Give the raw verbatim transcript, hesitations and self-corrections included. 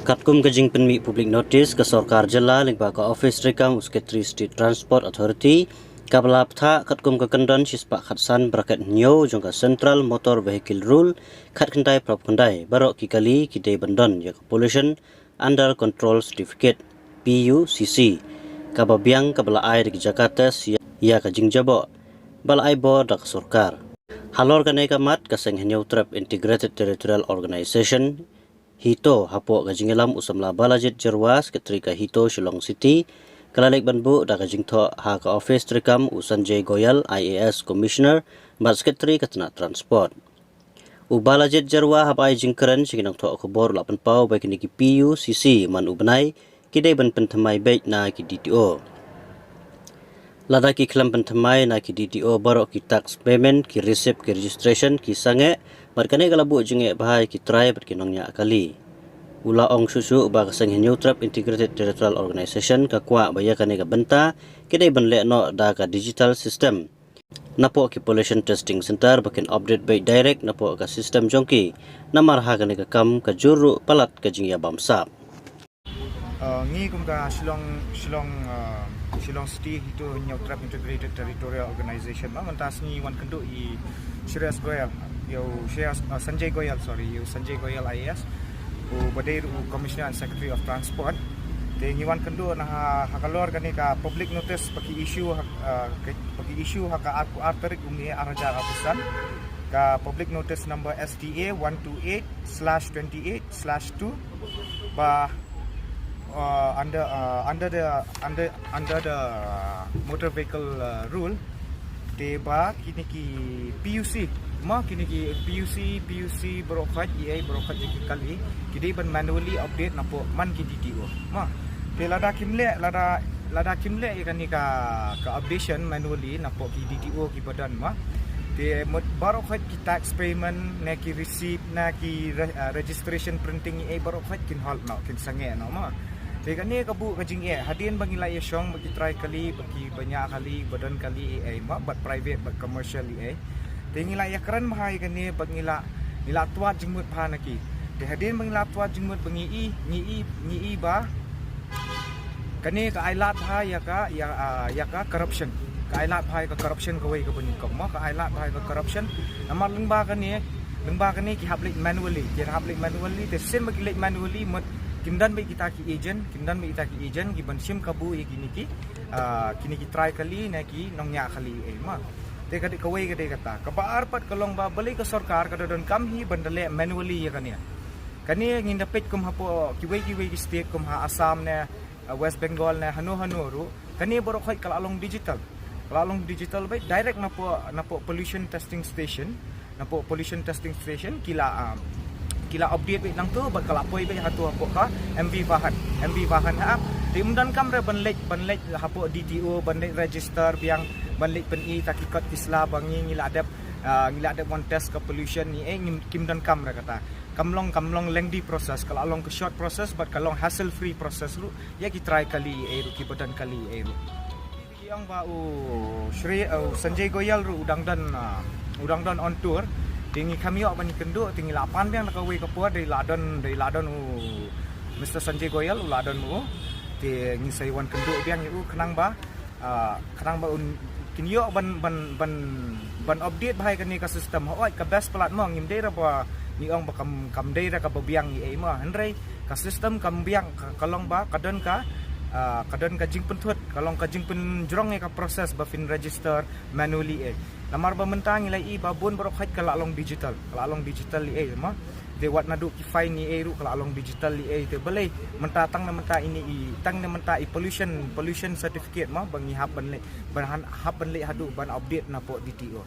Katkum ka jingpynmih public notice ka sorkar jylla lyngba ka office treikam u Secretary State Transport Authority, kaba la pynthah katkum ka kyndon shispah khatsan bracket hynñiew jong ka Central Motor Vehicle Rule khatkhyndai phra khyndai, baroh ki kali ki dei ban don ïa ka Pollution Under Control Certificate, P U C C, kaba biang kaba la ai da ki jaka test ïa, ïa ka jingjaboh ba la ai bor da ka sorkar. Halor kane ka mat, ka Seng Hynñiewtrep Integrated Territorial Organization, HITO, hapoh ka jingïalam u samla Balajied Jyrwa, Secretary ka HITO Shillong City, ka la leit ban buh da ka jingthoh ha ka office treikam u Sanjay Goyal, I A S Commissioner bad Secretary ka tnat Transport. U Balajied Jyrwa haba ai jingkren sha ki nongthoh khubor u la pynpaw ba kine ki P U C C man u bnai ki dei ban pynthymmai beit na ki D T O. Lada ki khlem pynthymmai na ki D T O, baroh ki tax payment, ki receipt, ki registration ki sangeh, bad kane ka la buh jingeh bha ïa ki trai bad ki nongñiah kali. U la ong shuh shuh ba ka Seng Hynñiewtrep Integrated Territorial Organization ka kwah ba ïa kane ka bynta ki dei ban leh noh da ka digital system napoh ki pollution testing center ba kin update beit direct napoh ka system jong ki. Namar ha kane ka kam ka jur ruh palat ka jingïabamsap. Uh, ngi kum ka Shillong, Shillong, uh, Shillong City HITO Hynñiewtrep Integrated Territorial Organization, ma mynta sngi wan kynduh i Shreyas Goyal, ïa u Shreyas, uh, Sanjay Goyal, sorry, ïa u Sanjay Goyal I A S, u ba dei ruh u Commissioner and Secretary of Transport. Te ngi wan kynduh na ha, ha ka lor kane ka public notice ba ki issue ha, uh, ka, ba ki issue ha ka arphew ar tarik u May ar hajar arphew san, ka public notice number S T A one two eight slash twenty eight slash two, ba, uh, under, uh, under the, under, under the motor vehicle, uh, rule, te ba kine ki P U C, ma kine ki P U C, P U C baroh khoit, E A baroh khoit, ki kali ki dei ban manually update napoh man ki D T O, ma. Te lada kim leh, lada, lada kim leh ïa kane ka, ka updation manually napoh ki D T O ki ba don, ma, te mut baroh khoit ki tax payment ne ki receipt na ki re-, uh, registration printing, eh, baroh khoit kin halt noh, kin sangeh noh, ma. Te kane ka buh ka jingeh hadien ba ngi la ïashong bad ki trai kali, bad ki ba ñiah kali, ba don kali, eh, ma, bad private bad commercial, eh. Te ngi la ïakren bha ïa kane bad ngi la, ngi la twad jingmut bha na ki. Te hadien ba ngi la twad jingmut ba ngi i, ngi i, ngi i ba kane ka ai lad bha ïa ka, ïa, ah, ïa ka corruption. Ka ai lad bha ïa ka corruption kawei kaba nyngkong, ma, ka ai lad bha ïa ka corruption. Namar lyngba kane, lyngba kane ki hap leit manually, ki hap leit manually, te shisien ba ki leit manually mut kim don beit kita ki agent, kim don beit kita ki agent ki ban shim kabu ïa kine ki, ah, kine ki trai kali ne ki nongñiah kali, eh, ma. Te ka dei kawei, ka dei kata. Kaba ar pat ka long ba balei ka sorkar ka da donkam hi ban da leh manually ïa kane. Kane ngin da peit kum hapoh kiwei kiwei ki state kum ha Assam ne, uh, West Bengal ne hano hano ruh, kane baroh khoit ka la long digital. Ka la long digital beit direct napoh, napoh pollution testing station, napoh pollution testing station ki la, um, ki la update beit nangto bad ka la poi beit hato hapoh ka M V Vahan, M V Vahan ha. Te ym donkam re ban leit, ban leit hapoh D T O, ban leit register biang, ban leit pyni ta ki kot ki sla ba ngi, ngi la dep, uh, ngi la dep wan test ka pollution ne, eh, ngim, kim donkam re kata. Kam long, kam long lengthy process, ka la long ka short process bad ka long hassle free process ruh ïa ki trai kali, eh, ruh ki ba don kali, eh, ruh. Ki ong ba u Shri, uh, u Sanjay Goyal ruh u dang don, uh, u dang don on tour. Te ngi kham ïoh ban kynduh, te ngi la pan biang da kawei ka por, dei la don, dei la don u Mister Sanjay Goyal, u la don u. Te ngi sa ïa wan kynduh biang ïa u khnang ba, ah, khnang ba un, kin ïoh ban, ban, ban, ban update bha ïa kane ka system. Hooid, ka best palat mo, ngim dei re ba ngi ong ba kam, kam dei re kaba biang ïa ei mo. Hynrei ka system kam biang, ka, ka long ba ka don ka, ah, ka don ka jingpynthut, ka long ka jingpynjrong ïa ka process ba phin register manually, eh. Namar ba mynta ngi la i ba bun baroh khoit ka la long digital, ka la long digital, eh, mo. Te wat naduh ki fine ne ei ruh ka la long digital, eh. Te balei mynta, tang na mynta ine i, tang na mynta i pollution, pollution certificate mo ba ngi hap ban leh, ban han-, hap ban leh haduh ban update napoh D T O.